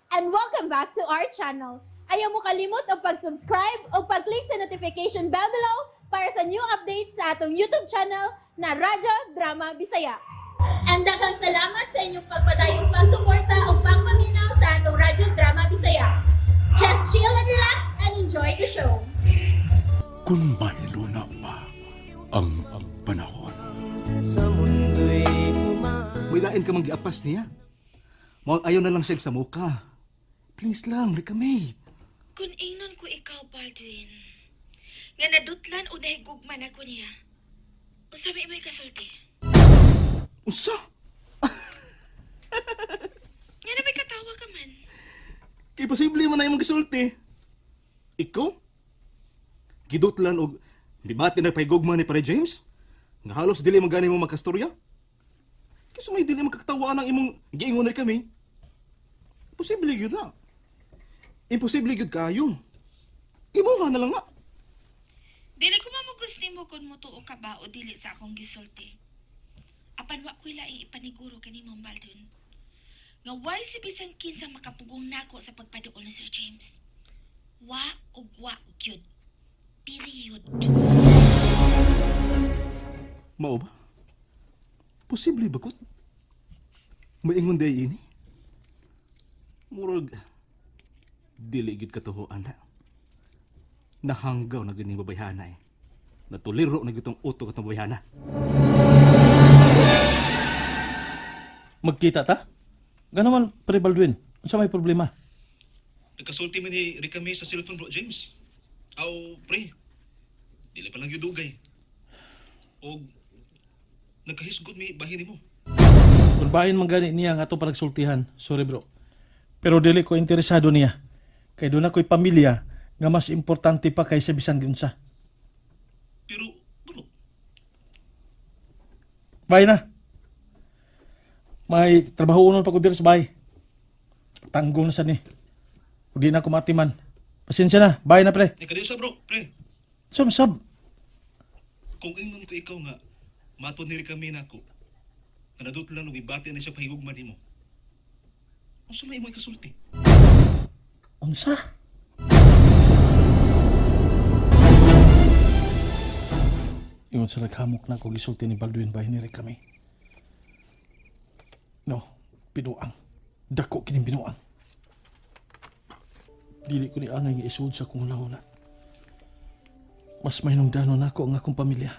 And welcome back to our channel. Ayaw mo kalimot og pag-subscribe o pag-click sa notification bell below para sa new updates sa atong YouTube channel na Radyo Drama Bisaya. And daghang salamat sa inyong pagpadayong pagsuporta o pagpaminaw sa atong Radyo Drama Bisaya. Just chill and relax and enjoy the show. Kung mahiluna pa ang panahon. Sa mundo'y May lain ka mang giapas niya. Mao ayaw na lang siya sa muka. Please lang, Rika May. Kung ingnon ko ikaw, Baldwin, nga nadutlan o nahigugma na ko niya, unsa may imoy kasulti? Unsa? Nga na may katawa ka man. Kay posible man na imong gisulti. Ikaw? Gidutlan og debate na pahigugma ni Pare James? Nga halos dili man gani mo magkastorya? Kaysa may dili magkakatawaan ang imong giingon ni kami. Posible gyud na. Imposible gyud kaayo. Imo na lang na. Dili ko mamugos nimo kung mutuo ka ba o dili sa akong gisulti. Apan wa ko'y laing ipaniguro kanimo, Baldwin. Nga way si bisan kinsa makapugong nako sa pagpaduol ni Sir James. Wa og wa gyud. Period. Mao ba? Posible ba kot? Maingon day ini? Murag dili gid katuhoan na. Nahanggaw na gid ning babayhana eh. Natuliro na gid tong utok atong babayhana. Magkita ta? Ganaman, Pre Baldwin. Unsa may problema? Nagkasulti man ni Rica May sa cellphone, bro James. Aw, pre. Dili pa lang gyud dugay. Og nagkahisgot mi bahin nimo. Kung bahin man gani niya nga ato panagsultihan, sorry bro. Pero dili ko interesado niya. Kay doon ako'y pamilya nga mas importante pa kaysa bisan giunsa. Pero bro, Bye na. May trabaho unon pa ko diri sa bahay. Tanggol na sa ni. Ug di na ko matiman. Pasensya na. Bye na pre. eh kadiyo sa bro, pre. Sab sab. Kung ingon ko ikaw nga matod ni Rica May nako. Nga nadutlan og ibati na siya pahigugma nimo. Unsa may imo ikasulti? Unsa? Ingon sa naghamok na ko gisulti ni Baldwin ba hiniri kami. No, binuang. Dako kining binuang. Dili ko ni angay nga isuod sa akong una. Mas mahinungdanon nako ang akong pamilya.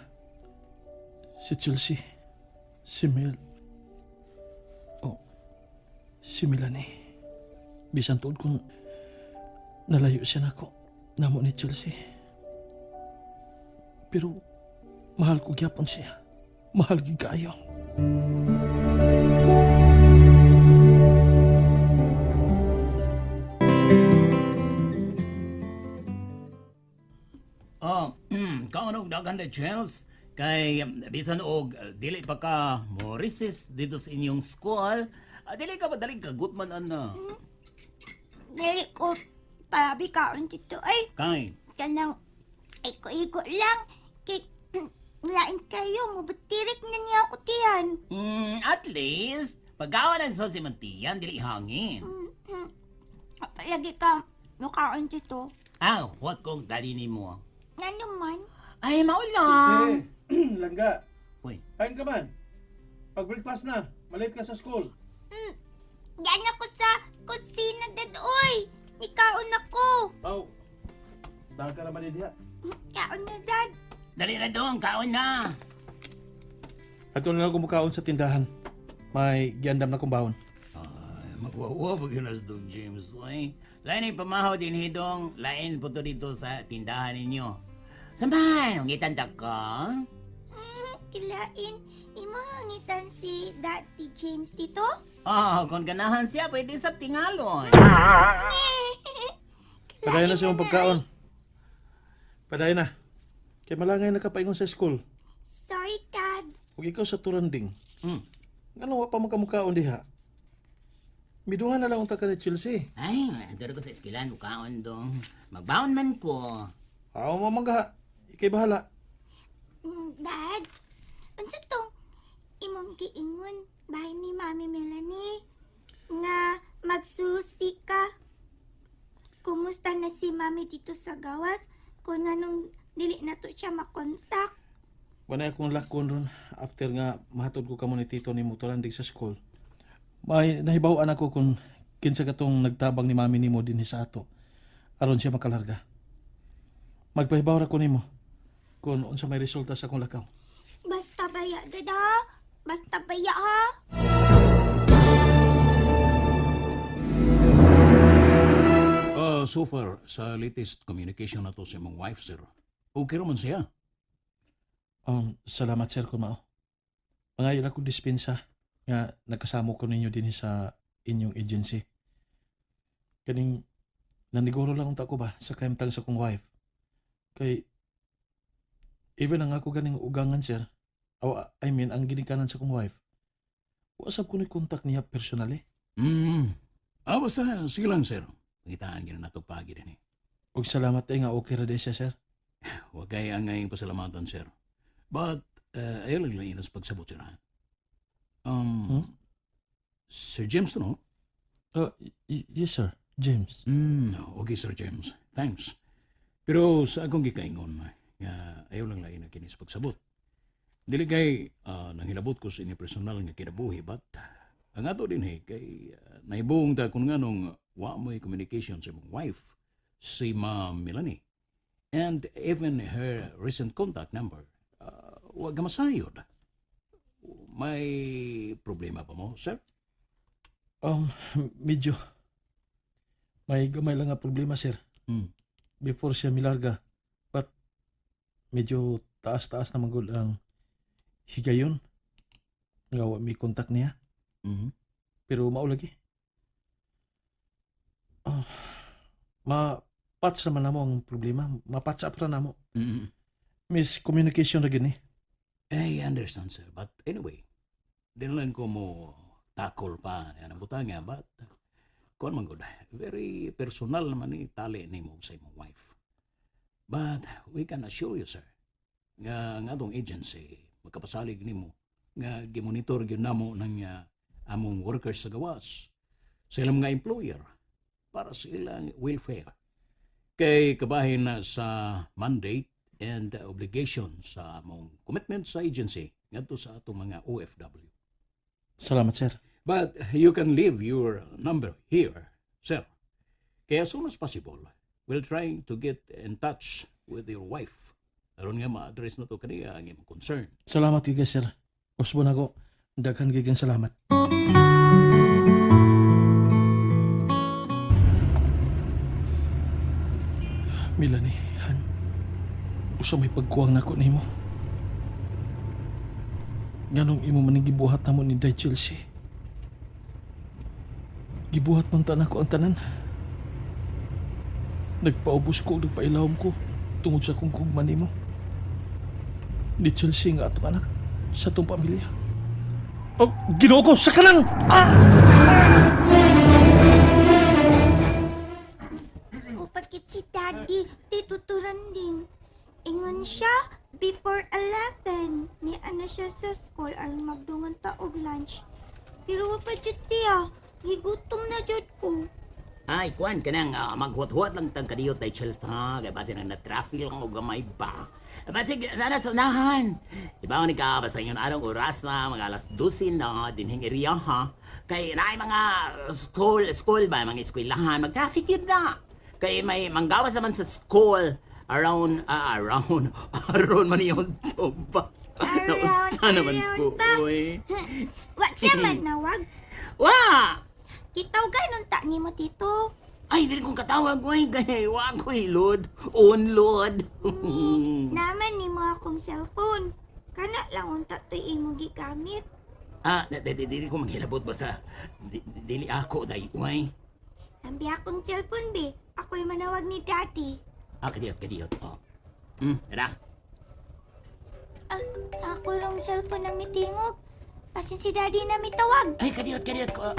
Si Chelsea, si Mel, oh, si Melanie. Bisan tuod kung nalayo siya nako namo ni Chelsea. Pero mahal ko gyapon siya. Mahal gid kaayo. Oh, kaon og daghan na chance kay bisan og dili pa ka mo recess dito sa inyong school, dili ka madaling kagutman ana. Dili ko parabi kaon dito ay Kay kanang iko-iko lang kay lain kayo mubatirik na niya ako tiyan. At least pagkaon ang sa si mantiyan dili hangin. Palagi ka mukaon dito. Ah, what kong dali nimo? Ngano man? Ay, mao lang. Langga. Uy. Kain ka man. Pag breakfast na, malate ka sa school. Diyan ako sa kusina dad oy. Nikaon ako. Aw. Dahil ka naman diha. Kaon na dad. Dali ra dong, kaon na. Ato na lang kumukaon sa tindahan. May giandam na kong baon. Ay, magwawa pag yun as dong James, oy. Lain ay pamahaw din hidong, lain po to dito sa tindahan ninyo. Samahan, ungitan ta ka? Kilain imo ngitan si Daddy James dito? Oh, kung ganahan siya, pwede sa tingalon. Padayon na sa imong pagkaon. Padayon na. Kay malangay nakapaingon sa school. Sorry dad. Ug ikaw sa turanding. Ngano wa pa man kamukaon diha? Miduha na lang unta ka ni Chelsea. Ay, dito ko sa eskilan, mukaon dong. Magbaon man ko. Aw mo mangga. Ikay bahala. Dad, unsa tong imong giingon bahay ni Mami Melanie nga magsusi ka si mami dito sa gawas kung anong dili na to siya makontak. Wala akong lakon ron after nga mahatod ko kamo ni Tito ni Motorandig sa school. May nahibaw-an ako kung kinsa katong nagtabang ni mami nimo dinhi sa ato aron siya makalarga. Magpahibaw ra ko nimo kung unsa may resulta sa akong lakaw. Basta baya, dad ha? Basta baya ha? So far, sa latest communication na to sa imong wife, sir, okay raman siya. Salamat sir kung mao. Mangayo lang kong dispensa nga nagkasamo ko ninyo dinhi sa inyong agency. Kaning naniguro lang unta ko ba sa kahimtang sa kong wife. Kay even ang ako ganing ugangan sir, o I mean ang ginikanan sa kong wife. Wasap ko ni contact niya personally. Basta, sige lang, sir. Pangitaan gina na to pagi din eh. Og salamat eh nga okay ra di siya sir. Huwag kay ang ngayong pasalamatan, sir. But, ayaw lang lang inas pagsabot, sir, ha? Hmm? Sir James to, no? Yes sir, James. Okay, Sir James. Thanks. Pero sa akong gikaingon, nga ayaw lang lain na kinis pagsabot. Dili kay nanghilabot ko sa inyo personal nga kinabuhi, but ang ato din eh, kay naibuong ta kung nganong wa mo'y communication sa imong wife, si Ma'am Melanie. And even her recent contact number, wa ka masayod. May problema pa mo, sir? Medyo may gamay lang nga problema sir. Before siya milarga. But medyo taas-taas na manggol ang higayon. Nga wa may contact niya. Pero mao lagi. Ah, ma-patch naman namo ang problema. Ma-patch up ra namo. Miscommunication ra gini. I understand, sir. But anyway, di na lang ko mo takol pa ang butanga, but kuan man gud, very personal naman ni tali nimo sa imong wife. But we can assure you, sir, nga ang atong agency makapasalig nimo nga gimonitor gyud namo ng among workers sa gawas, sa ilang mga employer para sa ilang welfare. Kay kabahin na sa mandate and obligation sa among commitment sa agency ngadto sa atong mga OFW. Salamat sir. But you can leave your number here, sir. Kaya as soon as possible, we'll try to get in touch with your wife. Aron nga ma-address na to kaniya ang imong concern. Salamat gyud sir. Usbon ako. Daghan gyud salamat. Melanie, Han. Usa may pagkuwang nako nimo. Nganong imo man gibuhat namo ni Day Chelsea? Gibuhat man ta nako ang tanan. Nagpaubos ko ug nagpailawom ko tungod sa kong gugma nimo. Ni Chelsea nga atong anak sa atong pamilya. Oh, Ginoo ko sa kanang! Ah! Upakit si daddy, Tito Turanding. Ingon siya, before 11, ni ana siya sa school aron magdungan ta og lunch. Pero wa pa jud siya, gigutom na jud ko. Ay, kuan ka nang maghuwat-huwat lang tang kadiyot day Chelsea ha. Kay base nang na-traffic lang og gamay ba. Base na sa unahan. Ibaw ni ka basta ingon arong oras na mga alas 12 na dinhing area ha. Kay naay mga school school ba mga eskwelahan mag-traffic yun na. Kay may manggawas naman sa school around around around man yun to ba. Around, Nausa naman around ko, ba? oy. Wa siya manawag. Wa! Kitaw ganon ta nimo tito. Ay, dili kong katawag, oy. Kay wa ko ilod. Unload. Naman nimo akong cellphone. Kana lang unta to'y imo gigamit. Dili ko manghilabot basta. Dili ako, day, uy. Ambi akong cellphone be. Ako'y manawag ni daddy. Kadiyot, kadiyot. Oh. Tara. Ah, ako rong cellphone ang mitingog. Pasin si daddy na mitawag. Ay, kadiyot, kadiyot. Kuha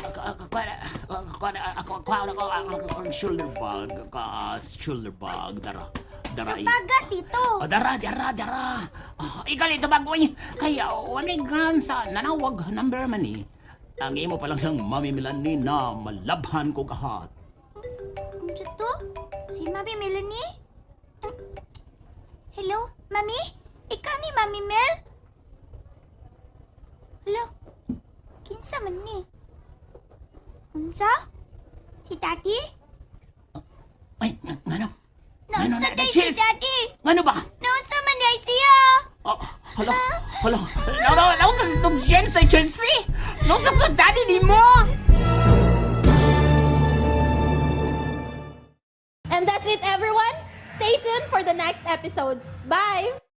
ang shoulder bag. Ka, shoulder bag. Dara. Dara. Baga, tito. Oh, dara, dara, dara. Oh, ikaw ito bagoy. Kaya, wala gan sa nanawag number man eh. Ang imo pa lang siyang Mami Melanie na malabhan ko kahat. Unsa to? Si Mami Melanie? Hello, Mami? Ikaw ni Mami Mel? Hello? Kinsa man ni? Unsa? Si Daddy? Ay, ngano? Ngano Naunsa na, day si Chels? Daddy? Ngano ba? Naunsa man day siya? Oh, hala, hala. No, no, sa itong James sa Chelsea. No, sa itong daddy ni mo. And that's it, everyone. Stay tuned for the next episodes. Bye!